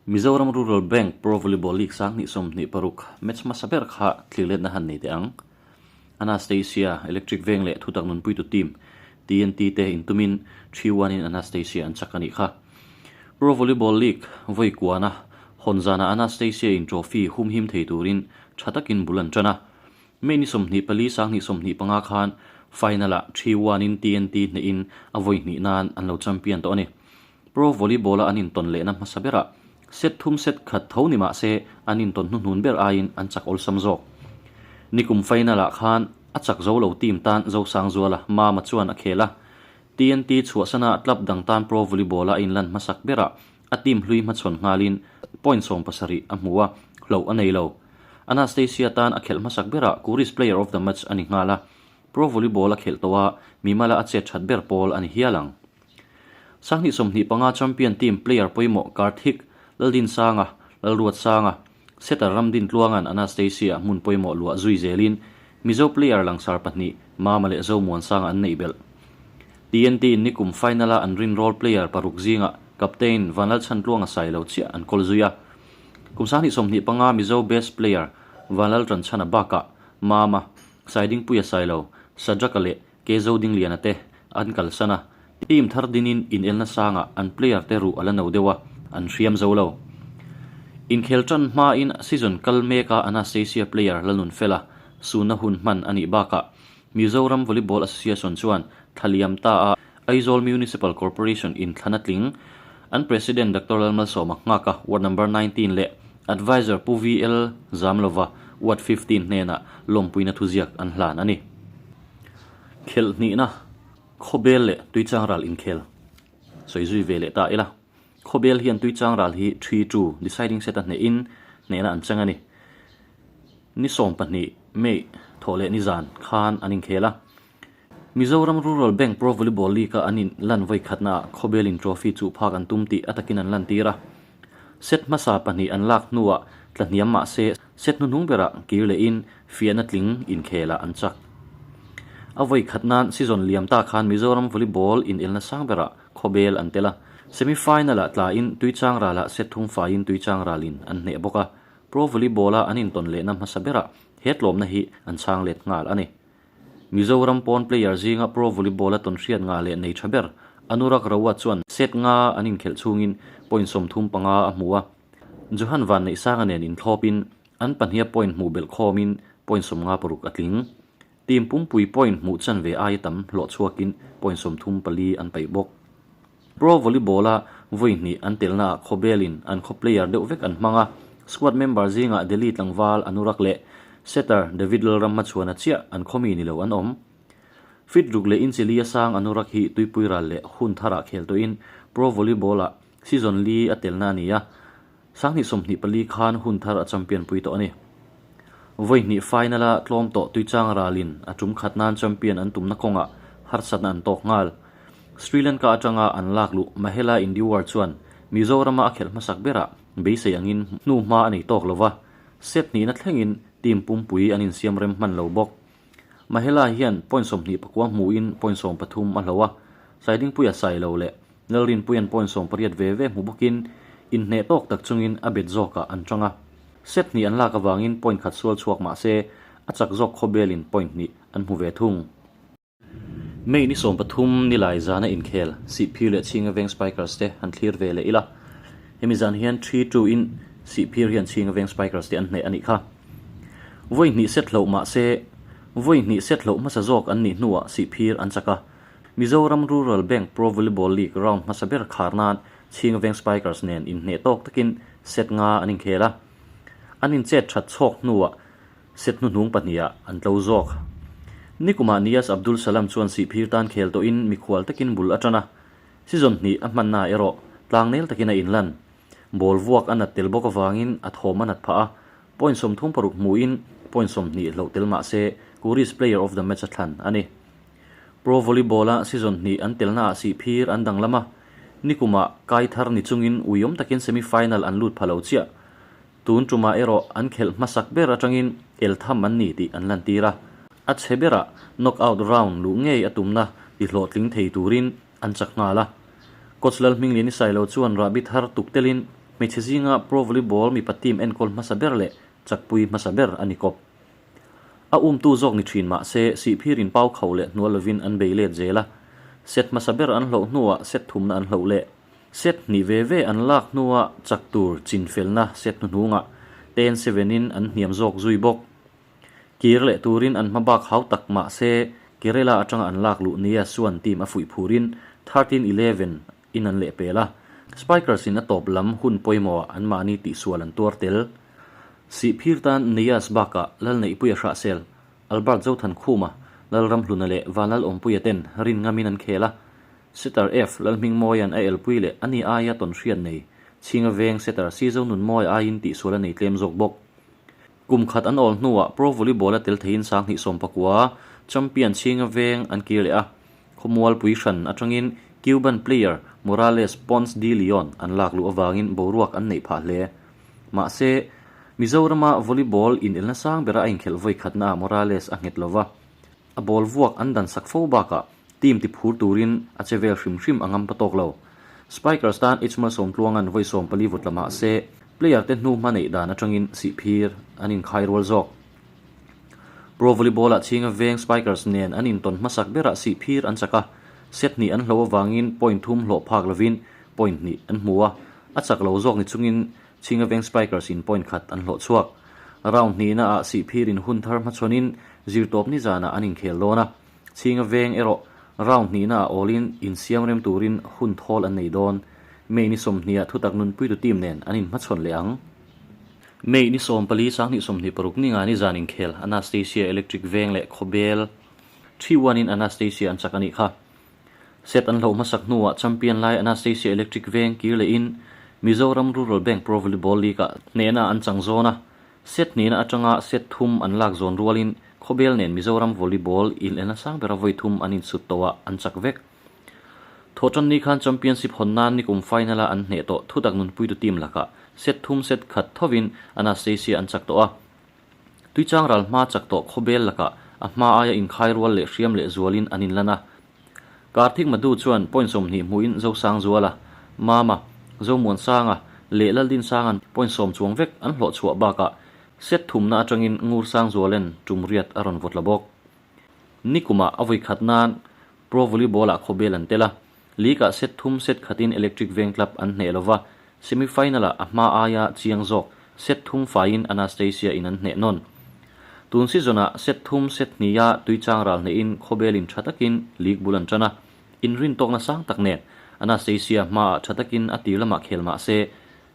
Mizoram Rural Bank Pro Volleyball League 2026 match hmasa ber kha thlir letna han nei teh ang. Anastasia Electric Veng leh thutak nunpuitu team TNT te intumin 3-1 in Anastasia an chak a nih kha. Pro Volleyball League vawi kuana hawn zana Anastasia in trophy humhim thei turin tha takin bul an tan a. May ni 24 2025 khan final ah 3-1 in TNT hnehin a vawi hnih nan an lo champion tawh a ni. Pro Volleyball a an intawn lehna hmasa berah set thum set khat tho ni mah se an intawn hnuhnun ber aiin an chak awlsam zawk. Nikum final ah khan a chak zo lo team tan Zosangzuala Mama chuan a khel a. TNT chhuahsana club dang tan Pro Volleyball a inlan hmasak berah a team hlui hmachhawn nghalin point 70 a hmu a, hloh a nei lo. Anastasia tan a khelh hmasak berah Kuris Player of the Match a ni nghal a. Pro Volleyball a khelh tawh a, mimala a chet that ber pawl a ni hial ang. 2025 champion team player pawimawh Karthik Laldinsanga, Lalruatsanga, setter Ramdin Tluangan Anastasia hmun pawimawh luah zui zelin Mizo player langsar pahnih Mama leh Zomuansanga an neih belh. TNT in nikum final a an rin role player paruk zingah captain Vanlalchhantluanga Sailo chiah an kawl zui a. Kum 2025 Mizo best player Vanlaltanchhana bakah Mama, Saidingpuia Sailo, Sadraka leh Kezo Dingliana te an kalsan a, team thar dinin inelna sangah an player te ruh a la no deuh a, an hriam zo lo. Inkhel tan hmain season kal meka Anastasia player Lalnunfela sunna hun hman a nih bakah Mizoram Volleyball Association chuan thlaliam ta a Aizawl Municipal Corporation in thlana tling an President Doctor Lalmalsawma nghaka ward number 19 leh Advisor Pu VL Zamlova ward 15 hnenah lawmpuina thuziak an hlan a ni. Khelh hnihna Khawbel leh Tuichangral inkhel sawi zui ve leh ta ila. Khawbel hian Tuichangral hi 3-2 deciding set a hnehin hnehna an chang a ni. Ni 12 May thawh leh nizan khan an inkhel a. Mizoram Rural Bank Pro Volleyball League a an in lan vawi khatna ah Khawbelin trophy chu phak an tum tih a takin an lantir a. Set hmasa pahnih an lak hnuah tla hniam mah se set hnuhnung berah kir lehin fiahna tling inkhelah an chak. A vawi khat nan season liam ta khan Mizoram Volleyball inelna sang berah Khawbel an tel a. Semi final ah tlain Tuichangral ah set thum faiin Tuichangral in an hneh bawk a. Pro Volleyball a an intawn lehna hmasa berah he tlawmna hi an chhang let nghal a ni. Mizoram pawn player zinga pro volleyball a tawn hriat ngah leh nei tha ber Anurag Rawat chuan set nga an inkhelh chhungin point 35 a hmu a. Johan Van Neihsanga nen inthlawpin an pahniha point hmuh belh khawmin point 56 a tling. Team pumpui point hmuh chanve aia tam hlawh chhuakin point 34 an paih bawk. Pro volleyball a vawi hnih an telnaah Khawbelin an khaw player deuh vek an hmang a, squad member zingah Delhi tlangval Anurag leh setter David Lalram hmachhuana chiah an khawmi ni lo an awm. Fit ruk leh inchi li a sang Anurag hi tuipui ral leh hun tharah khel tawhin pro volleyball ah season li a telna a ni a, 2024 khan hun thar a champion pui tawh a ni. Vawi hnih final a tlawm tawh Tuichang ralin a tum khat nan champion an tumna kawngah harsatna an tawk nghal. Sri Lanka atanga an lak luh Mahela Indiwar chuan Mizorama a khelh hmasak berah beisei angin hnu hma a nei tawk lova, set hnihna thlengin team pumpui an insiam rem hman lo bawk. Mahela hian point 29 hmuhin point 13 a hlo a, Saidingpuia Sailo leh Lalrinpuia'n point 18 ve ve hmu bawkin inhneh tawk tak chungin a bet zawkah an tang a. Set hnih an lak avangin point khat sual chhuak mah se a chak zawk Khawbelin point hnih an hmu ve thung. May ni 13 nilai zana inkhel Sihphir leh Chhinga Veng Spikers te han thlir ve leh ila. Hemi zan hian 3-2 in Sihphir hian Chhinga Veng Spikers te an hneh a nih kha. Vawi hnih set hloh mah se vawi hnih set hloh hmasa zawk an nih hnuah Sihphir an chak a. Mizoram Rural Bank Pro Volleyball League round hmasa ber khar nan Chhinga Veng Spikers nen inhneh tawk takin set nga an inkhel a. An inchet that chhawk hnuah set hnuhnung pahniha an tlo zawk. Nikumah Niyaz Abdul Salam chuan Sihphir tan khel tawhin mikhual takin bul a tan a. Season hnih a hmanna erawh tlangnel takin a inlan. Ball vuak a nat tel bawk avangin a thawm a nat phah a. Point 36 hmuhin point 20 hloh tel mah se Kuris Player of the Match a thlan a ni. Pro Volleyball a season hnih an telnaah Sihphir an danglam a. Nikumah kai thar ni chungin uiawm takin semi final an lut pha lo chiah. Tun tumah erawh an khelh hmasak ber atangin el tham an ni tih an lantir a. A chhe berah knockout round luh ngei a tumna ti hlawhtling thei turin an chak nghal a. Coach Lalhminglian i Sailo chuan rahbi thar tuk telin. Hmeichhe zinga pro volleyball mipa team enkawl hmasa ber leh chakpui hmasa ber a ni kawp. A umtu zawk ni thin mah se Sihphir in pau khauh leh hnual lovin an bei let zel a. Set hmasa ber an hloh hnuah set thumna an hloh leh. Set hnih ve ve an lak hnuah chak tur chinfelna set hnuhnungah 10-7 in an hniam zawk zui bawk. Kir leh turin an hma bak hau tak mah se Kerala atanga an lak luh nia Suan team a fuih phurin 13-11 in an lehpel a. Spikers in a tawp lam hun pawimawhah anmahni tihsual an tuar tel. Sihphir tan Niyaz bakah Lalneihpuia Hrahsel, Albert Zothankhuma, Lalramhluna leh Vanlalawmpuia ten rin ngamin an khel a. Setter F Lalhmingmawia'n a elpui leh ani aia tawnhriat nei Chhinga Veng setter C Zonunmawia aiin tihsual a nei tlem zawk bawk. Kum khat an awl hnuah Pro Volleyball a tel theiin 2019 champion Chhinga Veng an kir leh a. Khawmualpui hran atangin Cuban player Morales Ponce de Leon an lak luh avangin boruak an neih phah hle. Mahse, Mizorama volleyball inelna sang bera a inkhelh vawi khatnaah Morales a nghet lova, a ball vuak an dan sak fo bakah team ti phur turin a che vel hrim hrim a ngam pa tawk lo. Spikers tan H Malsawmtluanga'n vawi 14 vut la mah se, player te hnu hma neih dan atangin sihphir an inkhai rual zawk. Pro Volleyball-ah Chhinga Veng Spikers nen an intawn hmasak berah sihphir an chak a, set hnih an hlo avangin point thum hlawh phak lovin point hnih an hmu a, a chak lo zawk ni chungin Chhinga Veng Spikers in point khat an hlawh chhuak. Round hnihnaah sihphirin hun thar hmachhawnin zirtawp nizanah an inkhel dawn a, Chhinga Veng erawh round hnihnaah awlin insiam rem turin hun thawl an nei dawn. May ni sawmhniha thutak nunpuitu team nen an inhmachhawn leh ang. May ni 14 2026 ni nga ni zan inkhel Anastasia Electric Veng leh Khawbel 3-1 in Anastasia an chak a nih kha. Set an hloh hmasak hnuah champion lai Anastasia Electric Veng kir lehin Mizoram Rural Bank Pro Volleyball League-ah hnehna an chang zawn a, set hnihna atanga set thum an lak zawn rualin Khawbel nen Mizoram Volleyball inelna sang bera vawi thum an insut tawhah an chak vek. Thawhtan ni khan Championship hawn nan nikum final-a an hneh tawh thutak nunpuitu team lakah set thum set khat thovin Anastasia an chak tawh a. Tuichang ral hma chak tawh Khawbel lakah a hma aia inkhai rual leh hriam leh zualin an inlan a. Karthik Madhu chuan point 20 hmuhin Zosangzuala, Mama, Zomuansanga leh Laldinsanga'n point 10 chuang vek an hlawh chhuah bakah set thumna atangin Ngursangzualen tum riat a rawn vawt la bawk. Nikumah a vawi khat nan Pro Volleyball-ah Khawbel an tel a, League-ah set thum set khatin Electric Veng Club an hneh lo va, semi-final-ah a hma aia chiang zawk set thum faiin Anastasia in an hneh nawn. Tun season-ah set thum set hniha tuichang ral hnehin Khawbelin tha takin League bul an tan a, inrintawkna sang tak nen Anastasia hmaah tha takin a tir lamah khel mah se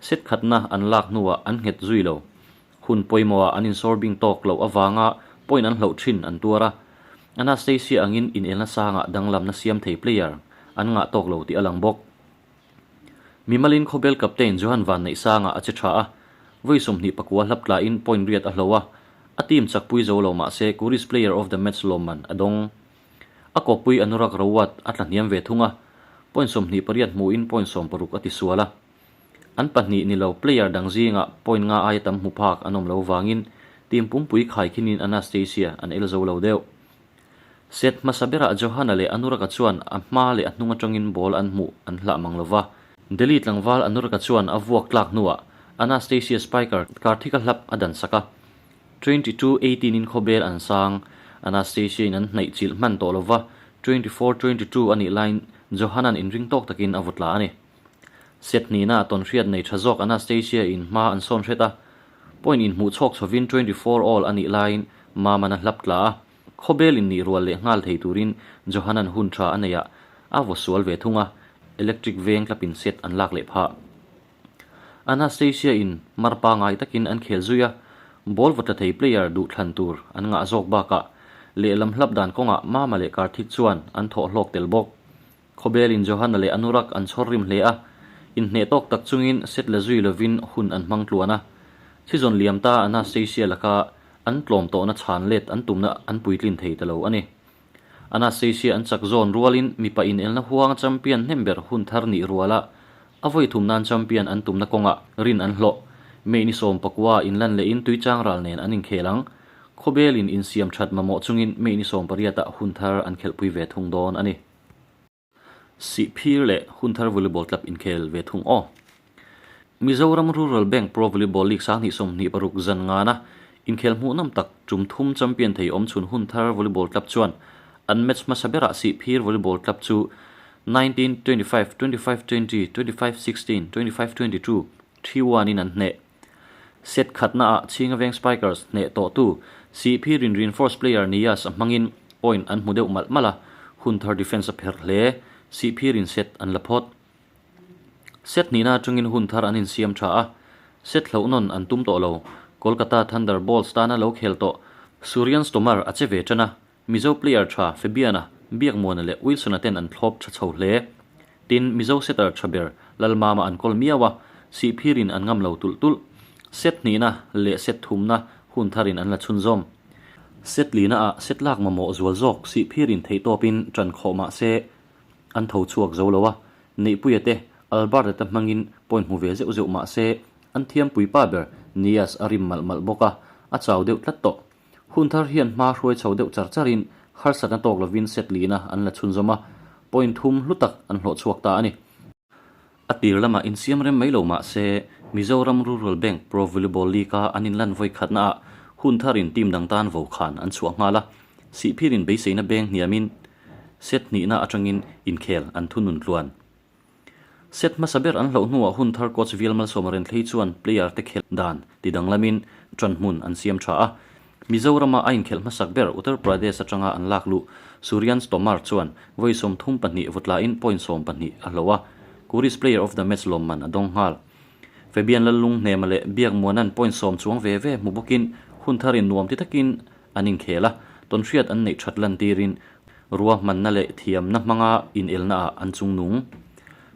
set khatna an lak hnuah an nghet zui lo. Hun pawimawhah an insawr bing tawk loh avanga point an hloh thin an tuar a. Anastasia angin inelna sangah danglamna siam thei player an ngah tawk lo tih a lang bawk. Mimalin khawbel captain Johan Van Neihsanga a che tha a, vawi 24 hlap tlain point riat a hlo a, a team chakpui zo lo mah se Kuris Player of the Match lawmman a dawng. A kawppui Anurag Rawat a tla hniam ve thung a, point 28 hmuin point 60 a tisual a. An pahnih ni lo player dang zingah point nga aia tam hmu phak an awm lo vangin team pumpui khaikhinin Anastasia an el zo lo deuh. Set hmasa berah Johanna leh Anurag-a chuan a hma leh a hnung atangin ball an hmuh an hlah mang lo va. Delhi tlangval Anurag-a chuan a vuak tlak hnuah Anastasia spiker Karthika hlap a dan sak a. 22-18 in khawbel an sang. Anastasia in an hnaih chilh hman tawh lo va, 24-22 a nih laiin Johanna-a'n inring tawk takin a vaw tla a ni. Set hnihna tawnhriat nei tha zawk Anastasia in hma an sawn hret a, point inhmuh chhawk chhovin 24 all a nih laiin Maman a hlap tla a, khawbel in nih rual leh nghal thei turin Johanan hun tha a neih ah a vaw sual ve thung a, electric veng tlapin set an lak leh phah. Anastasia in mar pangai takin an khel zui a, ball vaw tla thei player duh thlan tur an ngah zawk bakah lehlam hlap dan kawngah Mama leh Karthik chuan an thawh hlawk tel bawk. Khawbelin Johanna leh Anurak an chhawr rim hle a, inhneh tawk tak chungin set la zui lovin hun an hmang tluan a. Season liam ta Anastasia laka an tlawm tawhna chhan let an tumna an puitlin thei ta lo a ni. Anastasia an chak zawn rualin mipa inelna huanga champion hnem ber hun thar nih ruala a vawi thum nan champion an tumna kawngah rin an hlawh. May ni 19 inlan lehin tuichang ral nen an inkhel ang. Khawbelin insiam that mamawh chungin May ni 18 ah hun thar an khelhpui ve thung dawn a ni. Sihphir leh Hunthar Volleyball Club inkhel ve thung aw. Mizoram Rural Bank Pro Volleyball League 2026 zan ngana inkhel hmuhnawm tak tum thum champion thei awm chhun Hunthar Volleyball Club chuan an match hmasa berah Sihphir Volleyball Club chu 19-25, 25-20, 25-16, 25-22, 3-1 in an hneh. Set khatnaah Chhingaveng Spikers hneh tawhtu Sihphirin reinforce player Niyas a hmangin point an hmu deuh malh malh a, Hunthar defence a pherh hle. Sihphirin set an la phawt. Set hnihna atangin hun thar an insiam tha a, set hlauhnawn an tum tawh lo. Kolkata Thunderbolts tana lo khel tawh Suryansh Tomar a che ve tan a, Mizo player tha Fabian-a, Biakmuana leh Wilson-a ten an thlawp tha chho hle. Tin, Mizo setter tha ber Lalmama an kawl miau a, Sihphirin an ngam lo tulh tulh. Set hnihna leh set thumna hun tharin an la chhunzawm. Set lina ah set lak mamawh zual zawk Sihphirin theihtawpin tan khawh mah se, An tho chhuak zo lo a, Neihpuia te, Albert-a te hmangin point hmu ve zeuh zeuh mah se, an thiampui pa ber Nias a rim malh malh bawk a, a chau deuh tlat tawh. Hun thar hian hma hruai chho deuh char charin harsatna tawk lovin set lina an la chhunzawm a, point thum hlu tak an hlawh chhuak ta a ni. A tir lamah insiam rem mai lo mah se, Mizoram Rural Bank Pro Volleyball League-a an inlan vawi khatnaah hun tharin team dang tan vokhan an chhuah nghal a, Sihphirin beiseina beng hniamin set hnihna atangin inkhel an thunun tluan. Set hmasa ber an hloh hnuah hun thar coach Vial Malsawma Renthlei chuan player te khelh dan ti danglamin ṭan hmun an siam ṭha a. Mizorama a inkhelh hmasak ber Uttar Pradesh atanga an lak luh Suryansh Tomar chuan vawi 32 vawtlain point 12 a hloh a, Kuris Player of the Match lawmman a dawng nghal. Fabian Lallunghnema leh Biakmuana'n point 10 chuang ve ve hmu bawkin hun tharin nuam ti takin an inkhel a, tawnhriat an neih that lantirin ruahmanna leh thiamna hmanga inelnaah an chungnung.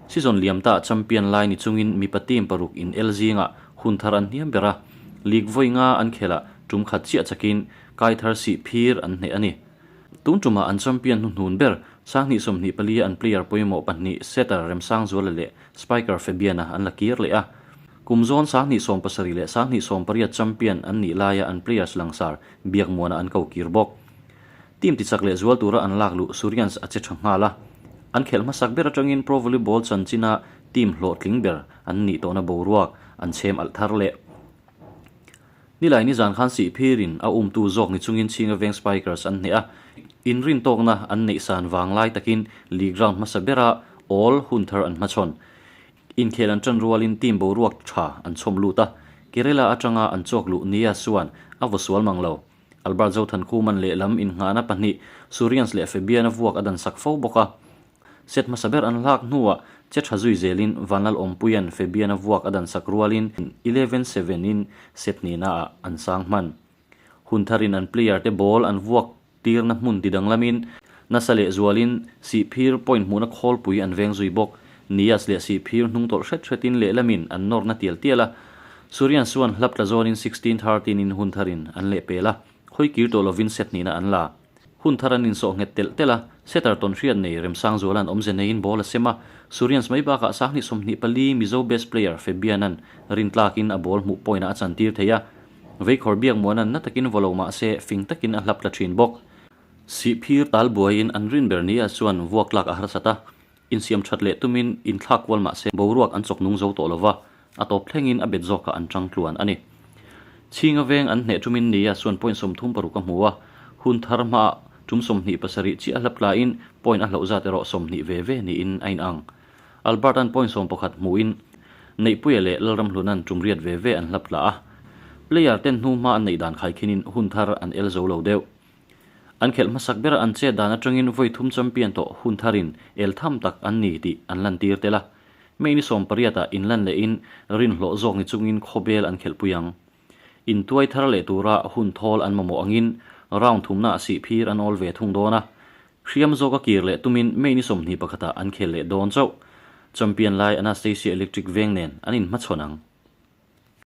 Season liam ta champion lai ni chungin mipa team paruk inel zingah hun thar an hniam ber a, league vawi nga an khelh ah tum khat chiah chakin kai thar sih phir an hneh a ni. Tun tumah an champion hnuhnun ber 2024 a an player pawimawh pahnih setter Remsangzuala leh spiker Fabian-a an la kir leh a. Kum zawn 2017 leh 2018 champion an nih laia an players langsar Biakmuana an ko kir bawk. Team tichak leh zual tura an lak luh Surians a che tha nghal a. An khelh hmasak ber atangin Pro Volleyball chanchina team hlawhtling ber an nih tawhna boruak an chhem alh thar leh. Nilai nizan khan Sihphirin a umtu zawk ni chungin Chhinga Veng Spikers an hneh a. Inrintawkna an neih san vang lai takin league round hmasa bera awl hun thar an hmachhawn. Inkhel an ṭan rualin team boruak ṭha an chhawm lut a, Kerala aṭanga an chawk luh nia chuan a vaw sual mang lo. Albert Zothankhuman lehlam innghahna pahnih Surians leh Fabian-a vuak a dan sak fo bawk a. Set hmasa ber an hlak hnuah che ṭha zui zelin Vanlal Awmpuia'n Fabian-a vuak a dan sak rualin 11-7 in set hnihnaah an sang hman. Hun tharin an player te ball an vuak tirna hmun ti danglamin nasa leh zualin Sihphir point hmuhna khawlpui an veng zui bawk. Nias leh Sihphir hnung tawlh hret hretin lehlamin an nawrna tial tial a. Surian chuan hlap tla zawnin 16-13 in hun tharin an leh pel a, hawi kir tawh lovin set hnihna an la. Hun thar an insawh nghet telh telh a, setter tawn hriat nei Remsang Zuala'n awmze neiin ball a sem a, Surians mai bakah 2024 Mizo best player Fabian-a'n rintlakin a ball hmuh point-ah a chantir thei a, Veikhawr Biakmuana'n na takin vaw lo mah se fing takin a hlap tla thin bawk. Sihphir tal buaiin an rin ber nia chuan vuak tlak a harsat a, insiam that leh tumin inthlak kual mah se boruak an chawk nung zo tawh lo va, a tawp thlengin a bet zawkah an tang tluan a ni. Chhinga veng an hneh tumin nia chuan point 36 a hmu a, hun thar hmaah tum 27 chiah hlap tlain point a hloh zat erawh 20 ve ve niin a inang. Albert-a'n point 11 hmuhin Neihpuia leh Lalramhluna'n tum riat ve ve an hlap tla a, player ten hnu hma an neih dan khaikhinin hun thar an el zo lo deuh. An khelh hmasak bera an chet dan atangin vawi thum champion tawh hun tharin el tham tak an ni tih an lantir tel a. May ni 18 ah inlan lehin rinhlawh zawk ni chungin khawbel an khelhpui ang. Intuai thar leh tura hun thawl an mamawh angin round thumnaah sihphir an awl ve thung dawn a, Hriam zawk a kir leh tumin May ni 21 ah an khel leh dawn chauh. Champion lai Anastasia Electric veng nen an inhmachhawn ang.